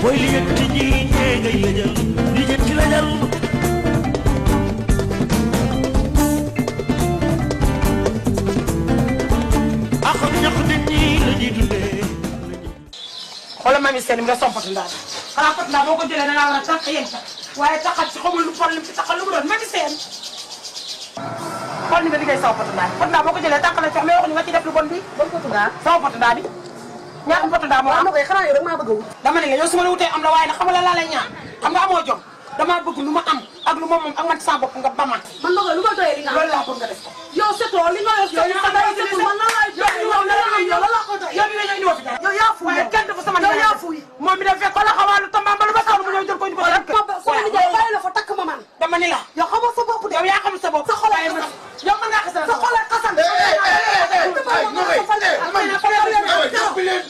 booy li yëkkati ji ñee ngay lëjal li jëm ci lëjal ak ñax nit ñi la ñuy dundee. xoolal mami seen mi nga sompatu ndaal xanaa pot ndaal boo ko jëlee da ngaa war a tàq yéen sax waaye taxat si xamul lu fol lim si taxal lu mu doon mami seen xool ni nga liggéey sama pot ndaal pot ndaal boo ko jëlee tàq la sax mais waxuñu nga ci def lu bon bi bon pot ndaal sama pot ndaal bi ñaata pot ndaal moo am koy xanaa yow rek maa bëgg a wut dama ne la yow su ma la wutee am la waaye nag xam nga la laa lay ñaan xam nga amoo jom damaa bëgg lu ma am ak lu ma moom ak man sama bopp nga ba man man bëgg lu ma doyee li nga loolu laa bëgg nga def ko yow setoo li nga yor yow man lan laay doyee yow lan la ko doyee yow bi nga ñëw indi woo fi dara yow yaa fuuy waaye kenn dafa sama yow yaa fuuy moom mi def fekk ko la xawaalu tambaamba lu ba sonn mu ñëw jël ko ñu ko sama nijaay bàyyi la fa takk ma man dama ni la yow xamoo sa bopp de yow yaa xamul sa bopp sa xol ay xasan yow mën ngaa xasan sa xol ay xasan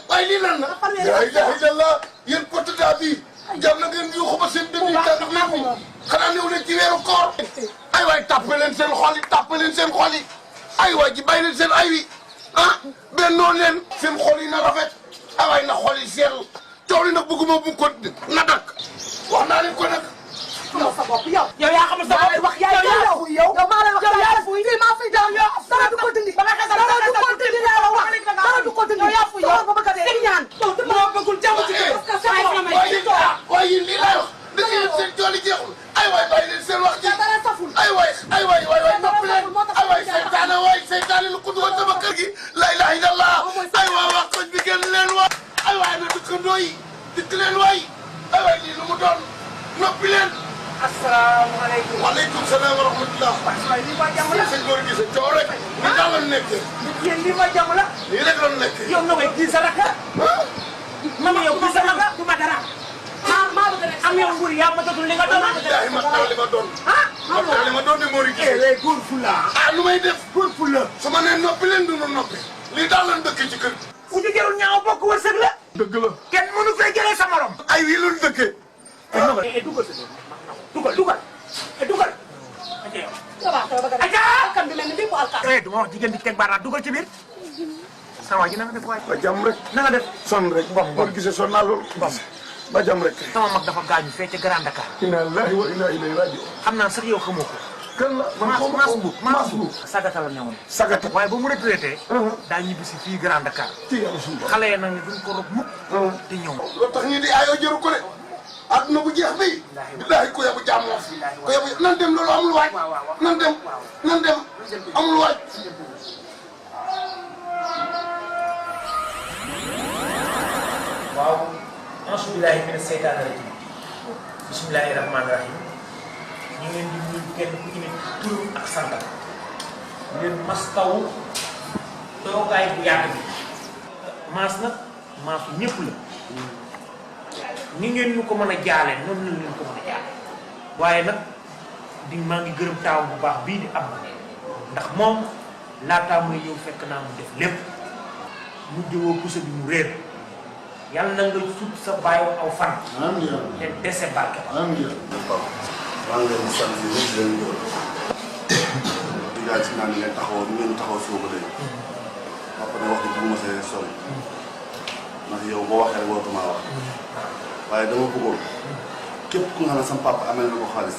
waaye lii lan la la ilaha illallah yéen potada bi jar na ngeen yuuxu ba seen dënn yi tànn bi xanaa ñëw leen ci weeru koor ay waay tàppe leen seen xol yi tàppe leen seen xol yi ay waay ji bàyyi leen seen ay wi ah bennoo leen seen xol yi na rafet ay waay na xol yi sell coow li nag bëgguma bu ko na dakk wax naa leen ko nag xamoo sa bopp yow yow yaa xamul sa bopp wax yaay yow maa lay wax yow yaa fuy fii maa fiy daal yow dara du ko dindi dara du ko dindi laa la wax dara du ko dindi yow yaa fuy yow ba bëgg a dee ñaan moo bëggul jàmm ci kër parce que waaye yéen lii laay wax da ngeen seen tool yi jeexul ay waay bàyyi leen seen wax ji dara saful ay waay nopp leen ay waay seytaane lu ko dugal sama kër gi la ilaha illallah ay waay wax koñ bi génn leen waay ay waay na dëkkandoo yi dikk leen waay ay waay lii lu mu doon noppi leen asalaamaaleykum waaleykum salaam wa rahmatullah waaye lii mooy jàmm la sëñ góor gi sa coow rek ni daal la nekkee yéen lii mooy jàmm la lii rek la nekkee yow na koy kii sa rakka mama yow kii sa rakka du ma dara maa bëgg a am yow nguur yaa ma jotul li nga doon yaay ma taw li ma doon ma taw li ma doon de Mori Guissé léegi góor fula ah nu may def góor fula su ma nee noppi leen du nu noppi lii daal lan dëkkee ci kër fu ñu gerul ñaaw bokk wërsëg la dëgg la kenn mënu fay jëlee sa morom ay wii lu dëkkee dugal dugal kan bi mel ni bii mu alka du ma wax jigéen di teg baaraat dugal ci biir sa waa ji na nga def waay ba jàmm rek na nga def sonn rek Mor Guissé sonn naa lool ba jàmm rek sama mag dafa gaañu fee ca Grand Dakar inna lillahi wa inna ilayhi raji'un xam naa sax yow xamoo ko kan la man xaw ma maas bu sagata la newoon sagata waaye ba mu retraité daa ñibbi si fii Grand Dakar ci yàlla suñu xale yi nag duñ ko rob mukk di ñëw loolu tax ñu di ayoo jëru ko de adduna bu jeex bi billahi ku yabu jàmmoo fi ku yabu nan dem loolu amul waaj nan dem amul waaj waaw auzu billaahi mina seytaani rajiim bismillaahi rahmaani rahiim ñu ngi leen di nuyu kenn ku ci ne turam ak santam di leen mastawu toogaay bu yàgg bi maas nag maasu ñëpp la ni ngeen ñu ko mën a jaale noonu lañ leen ko mën a jaale waaye nag di maa ngi gërëm taaw bu baax bii di am ndax moom laataa muy ñëw fekk naa mu def lépp mu jëwoo puso bi mu réer yàlla na nga sut sa bàyyi aw fan. amiin te dese barke ba. amiin maa ngi leen di sant yéen ñëpp di leen gërëm di daal ci naan ngeen taxaw ñu ngeen taxaw suuf ba léegi. papa ne wax dëgg bu ma see sori ndax yow boo waxee rek warutuma wax waaye dama bëggoon képp ku nga xam ne sama papa amee na ko xaalis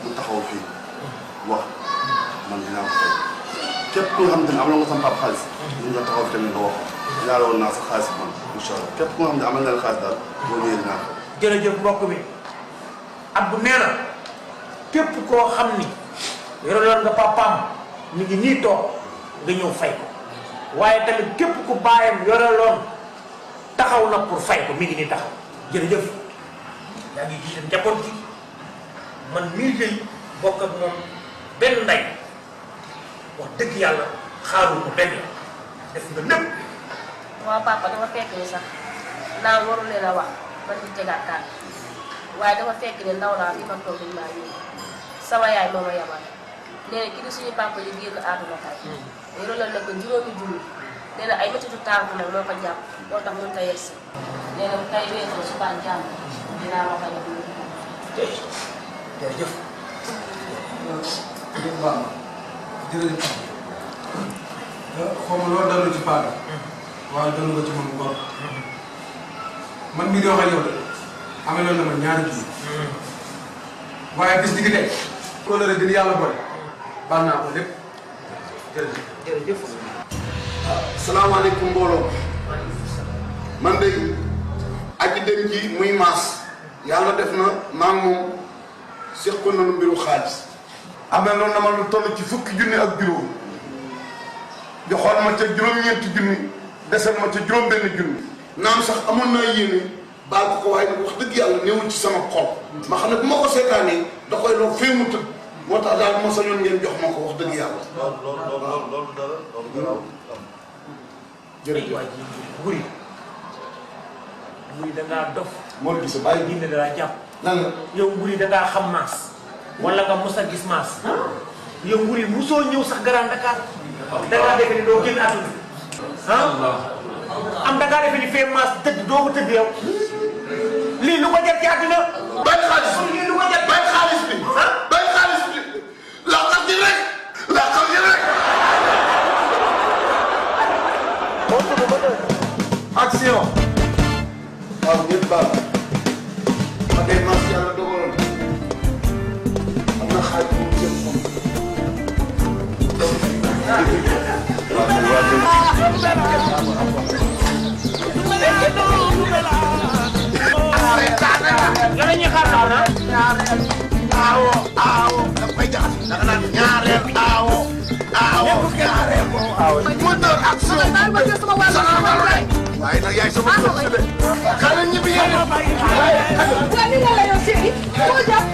mu taxaw fii wax man dinaa ko fay képp ku nga xam ne am na nga sama papa xaalis mun nga taxaw fi tamit nga wax ñaare woon naa sa xaalis man incha allah képp ku nga xam ne amal na la xaalis daal boo ñëwee dinaa ko. jërëjëf mbokk mi Abdou nee na képp koo xam ni yoraloon nga papaam mi ngi nii toog nga ñëw fay ko waaye tamit képp ku baayam yoraloon taxaw na pour fay ko mi ngi nii taxaw jërëjëf yaa ngi jiite njaboot gi man mii de bokk ak moom benn ndey wax dëgg yàlla xaarul ko benn def nga lépp. waaw papa dafa fekk ni sax naa warul leen a wax ba di tegaat kàddu waaye dafa fekk ne ndaw laa fi ma toog ñu maa yóbbu sama yaay moo ma yabal nee na kii di suñu papa yi génn àdduna tey yoraloon na ko juróomi junni nee na ay métitu tànk nag moo ko jàpp moo tax mënut a yegsi nee na tey weesoo suba jàmm dinaa wax ak yow. jërëjëf. jërëjëf xaw ma loolu dalu ci Paa waaye dalu nga ci man góor man mii di wax ak yow de amaloon na ma ñaari kii waaye bis di tey kóllëre gi yàlla boole baal naa ko lépp jërëjëf. jërëjëf. salaamaaleykum mbooloo man de aji dem ji muy maas yàlla def na maa ngi moom seqoon nañu mbiru xaalis amee loolu na ma lu toll ci 10 junni ak juróom joxoon ma ca juróom-ñeenti junni desal ma ca juróom-benn junni naam sax amoon naa yéene baal ko waaye nag wax dëgg yàlla néewul ci sama xol ma xam ne bu ma ko seetaanee da koy loolu fee mu tëdd moo tax daal bu ma sañoon ngeen jox ma ko wax dëgg yàlla. loolu dara jërëjëf waay ji Wuri Wuri da ngaa dof. Mor Gise bàyyi diine da laa jàpp. lan la yow Wuri da ngaa xam maas. wala nga mos a gis maas. yow Wuri mosoo ñëw sax Grand Dakar. da ngaa defe ni doo génn àdduna. am da ngaa defe ni fee maas tëdd doo ko tëdd yow. lii lu ko jar ci àdduna. bay xaalis lii lu ko jar. bay xaalis bi bay xaalis bi laqal ji rek laqal ji rek. action. waaw ñëpp baal ma day mas yàlla dogaloon am na xaaj bu mu jëm moom. la ñuy xaar naa na. aawo dafay jaxas da nga naan ñaareel aawo ñaareel mu door action waaye nag yaay sama bopp de xale ñibbi yéen waaye li nga la yow chéri foo jàpp